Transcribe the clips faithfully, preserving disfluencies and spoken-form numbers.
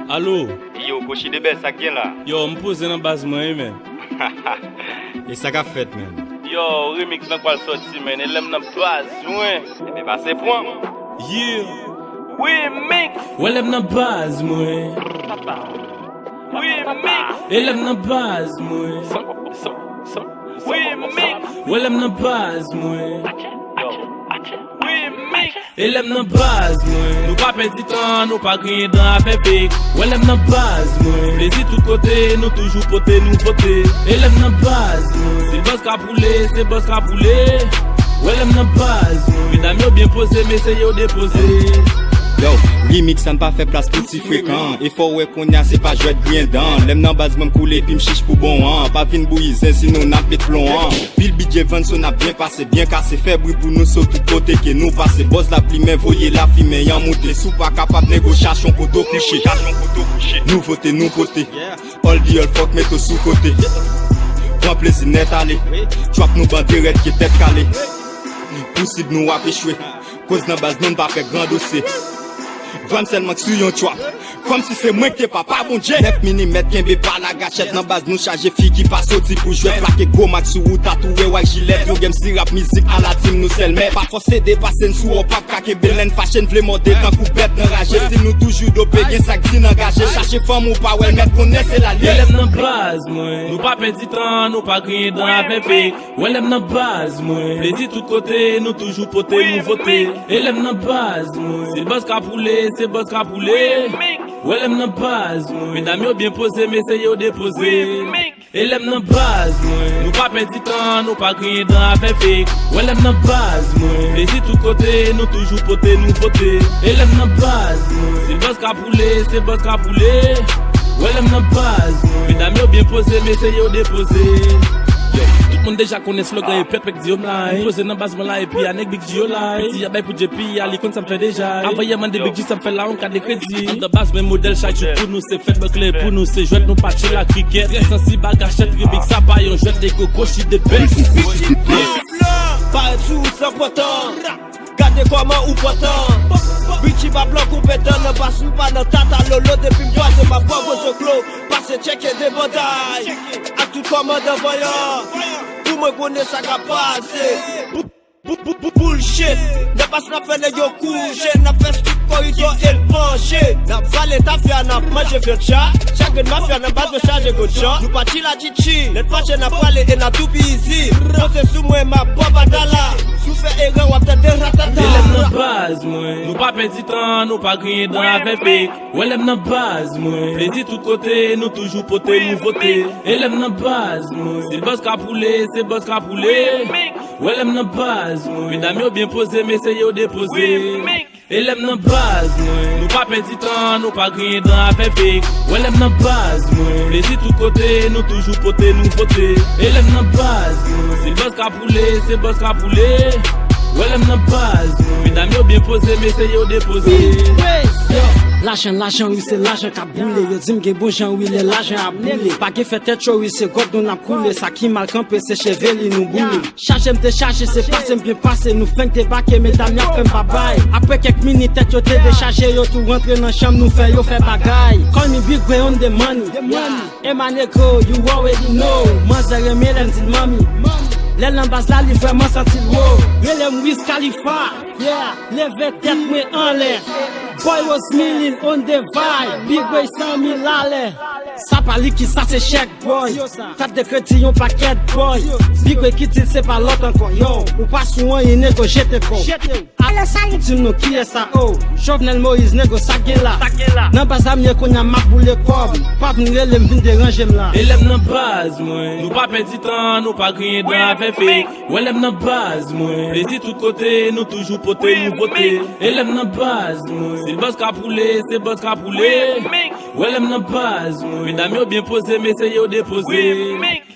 Alo. Yo, Kochi de Bèl, sa k gen la? Yo, m poze nan baz mwen wi, men. E sa k ap fèt, men? Yo, remix nan kwal sòti, men, e lè m nan baz mwen. Ebyen, pase pran. Yeah. Remix. Wè lè m nan baz mwen. Remix. E lè m nan baz mwen. Remix. Wè lè m nan baz mwen. Remix. E lè m nan baz mwen. Nou pa pèdi tan, nou pa griyen dan avè fake. Wè lè m nan baz mwen. Plezi tout kote, nou toujou pote nouvote. E lè m nan baz mwen. Se bòs k ap woule, se bòs k ap woule. Wè lè m nan baz mwen. Medam yo byen poze, mesye yo depoze. Yo, remix sa n pa fè plas pou ti frekan. E fò w wè kounye a se pa jwèt griyen dan. Lè m nan baz mwen m koule epi m chich pou bon an. Pa vin bouyi zen sinon n ap met plon an. Pil bidjè vann so n ap byen pase, byen kase, fè bri pou nou so tout kote ke nou pase. Bòz la plimen, voye lafimen an moute. Si w pa kapab negosye, achte yon poto kouche. Nouvote nou pote. All di all fòk mete w sou kote. Pran plezi nèt ale. Trap nou bande rèd ke tèt kale. Pousib nou ap echwe. Koz nan baz nou n pa fè gran dosye. Vwè m sèlman k sou yon trap. Kòmsi se mwen k te papa Bondye. Nèf milimèt kenbe pa lagachèt. Nan baz nou chaje fi ki pa soti pou jwèt. Plake gwo mak sou ou, tatouye w ak jilèt. Yon game si rap mizik a la team nou sèl mèt. Pa fòse depase n sou w, p ap ka kenbe lè n fache n vle mòde tankou bèt nan raje. Stil nou toujou dope, gen sa k di n angaje. Chache fanm ou pa wè l mèt konnen se lalye. Lè m nan baz mwen. Nou pa pèdi tan, nou pa griyen dan avè fake. Wè lè m nan baz mwen. Plezi tout kote, nou toujou pote nouvote. E lè m nan baz mwen. Se bòs k ap woule, se bòs k ap woule. Wè lè m nan baz mwen. Medam yo byen poze, mesye yo depoze. E lè m nan baz mwen. Nou pa pèdi tan, nou pa griyen dan avè fake. Wè lè m nan baz mwen. Plezi tout kote, nou toujou pote nouvote. E lè m nan baz mwen. Se bòs k ap woule, se bòs k ap woule. Wè lè m nan baz mwen. Medam yo byen poze, mesye yo depoze. Yo, tout moun deja konnen slogan e pèt pèk di yo m la, hein. M poze nan baz mwen la epi a nèg Big G yo la, hein. Piti a bay pou J P a, li konn sa m fè deja, hein. Avan yè mande Big G sa m fè la, yon kat de kredi. Anndan baz mwen modèl chak jou pou nou, se fèt bòklè pou nou, se jwèt nou pa tchil ak krikèt. Trè sansib a gachèt, remix sa pa yon jwèt, nèg yo Kochi de Bèl. Parèt sou ou san pantan. Gade kòman ou pantan. Richie pa blan konpetan nan bas, m pa nan tata lolo depi m kwaze m ap bwè gwo zoklo. Pase tcheke de banday ak tout kòmandan vanyan. Pou mwen konnen sa k ap pase. Bou- bou- bou- bou- Bullshit. Nan bas n ap fè nèg yo kouje. N ap fè tout koridò e l panche. N ap vale tafya, n ap manje vyann chat. Chak grenn mafya nan baz nou chaje gwo chan. Nou pa tchil a Nèt fache n ap prale e n ap toupizi. Poze sou mwen, m ap bò badala. Si w fè erè, w ap tande ratata. E lè m nan baz mwen. Nou pa pèdi tan, nou pa griyen dan avè fake. Wè lè m nan baz mwen. Plezi tout kote, nou toujou pote nouvote. E lè m nan baz mwen. Se bòs k ap woule, se bòs k ap woule. Wè lè m nan baz mwen. Medam yo byen poze, mesye yo depoze. E lè m nan baz mwen, nou pa pèdi tan, nou pa griyen dan avè fake. Wè lè m nan baz mwen, plezi tout kote, nou toujou pote nouvote. E lè m nan baz mwen, se bòs k ap woule, se bòs k ap woule. Wè lè m nan baz mwen, medam yo byen poze, mesye yo depoze. Yo, lajan, lajan, wi, se lajan k ap boule. Yo di m gen bon jan, wi, lè lajan ap boule. Pa gen fè tèt cho, wi, se gòt nou n ap koule. Sa ki mal kanpe, se cheve li nou boule. Chaje m te chaje, se pase m byen pase, nou fenk debake, medam y ap fè m babay. Apre kèk minit, tèt yo te dechaje, yo tou rantre nan chanm, nou fè yo fè bagay. Call me Big Way on the money. Yeah. And my nigga, you already know. Manzè renmen lè m di l manmi. Lè l nan baz la, li vrèman santi l wo. Rele m Wiz Khalifa. Yeah, leve tèt mwen anlè. Boy Rose Milil on the vibe. Big Way san mil alè. Sa pa likid, sa se chèk, boy. Kat de kredi yon pakèt, boy. Big Way ki di l se pa lòt ankò, yo. Ou pa sou anyen, nego, jete kò. Alè sa li di m non, kiyès sa, oh? Jovenel Moïse, nego, sa gen la. Nan baz la m ye kounye a, m ap boule kòb. Pa vin rele m, vin deranje m la. E lè m nan baz mwen, nou pa pèdi tan, nou pa griyen dan avè fake. Wè lè m nan baz mwen, plezi tout kote, nou toujou pote nouvote. E lè m nan baz mwen, se bòs k ap woule, se bòs k ap woule. Wè lè m nan baz mwen, medam yo byen poze, mesye yo depoze.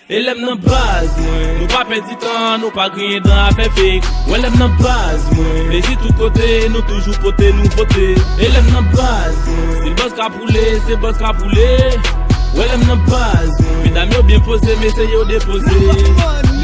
E lè m nan baz mwen, nou pa pèdi tan, nou pa griyen dan avè fake. Wè lè m nan baz mwen, plezi tout kote, nou toujou pote nouvote. E lè m nan baz mwen, se bòs k ap woule, se bòs k ap woule. Wè lè m nan baz mwen, medam yo byen poze, mesye yo depoze.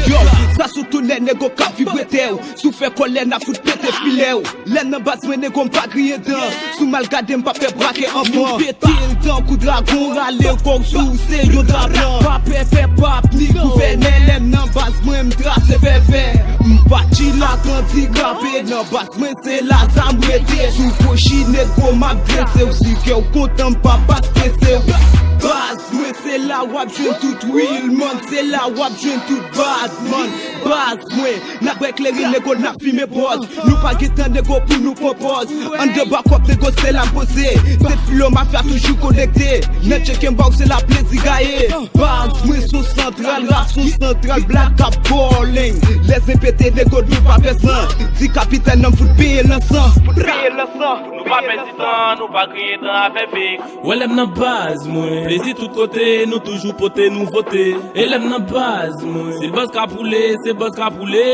Yo, sa sou tounen nego k ap vibre tè w. Si w fè kòlè n ap fout pete filè w. Lè m nan baz mwen nego m pa griyen dan. Si w mal gade m p ap fè brake anfan. Nou pete l tankou dragon rale w kò w sou se yon dra blan. Pa pè fè pap ni gouvènè lè m nan baz mwen m trase fè fè. M pa chila grandi grape nan baz mwen se la zam rete. Si w kwochi nego m ap drese w si kè w kontan m p ap pa strese w. Baz mwen se la w ap jwenn tout real man se la w ap jwenn tout bad man. Baz mwen n ap bwè kleren nego n ap fimen bòz. Nou pa gen tan nego pou nou pran pòz. Anndan bakòp nego se la poze. Se filo mafya toujou konekte. Nan tcheke m ba w se la plezi gaye. Baz mwen sou santral rap sou santral blak ap bòleng. Lèzen pete nego nou pa pèsan. Di kapitèn nan m fout peye lansan. Fout peye lansan. Nou pa pèdi tan nou pa griyen dan avè fake. Wè lè m nan baz mwen plezi tout kote nou toujou pote nouvote. E lè m nan baz mwen si l bòz ka poule se bòz ka poule.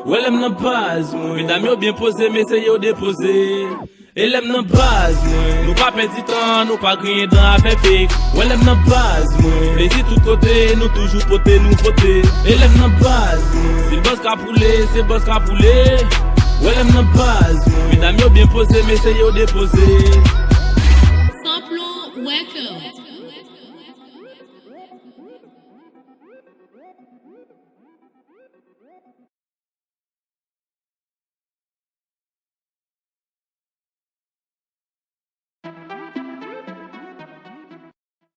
Wè lè m nan baz mwen medam yo byen poze mesye yo depoze. E lè m nan baz mwen nou pa pèdi tan nou pa griyen dan avè fake. Wè lè m nan baz mwen plezi tout kote nou toujou pote nouvote. E lè m nan baz mwen si l bòz ka poule se bòz ka poule. Wè lè m nan baz mwen medam yo byen poze mesye yo depoze. Samplon Records.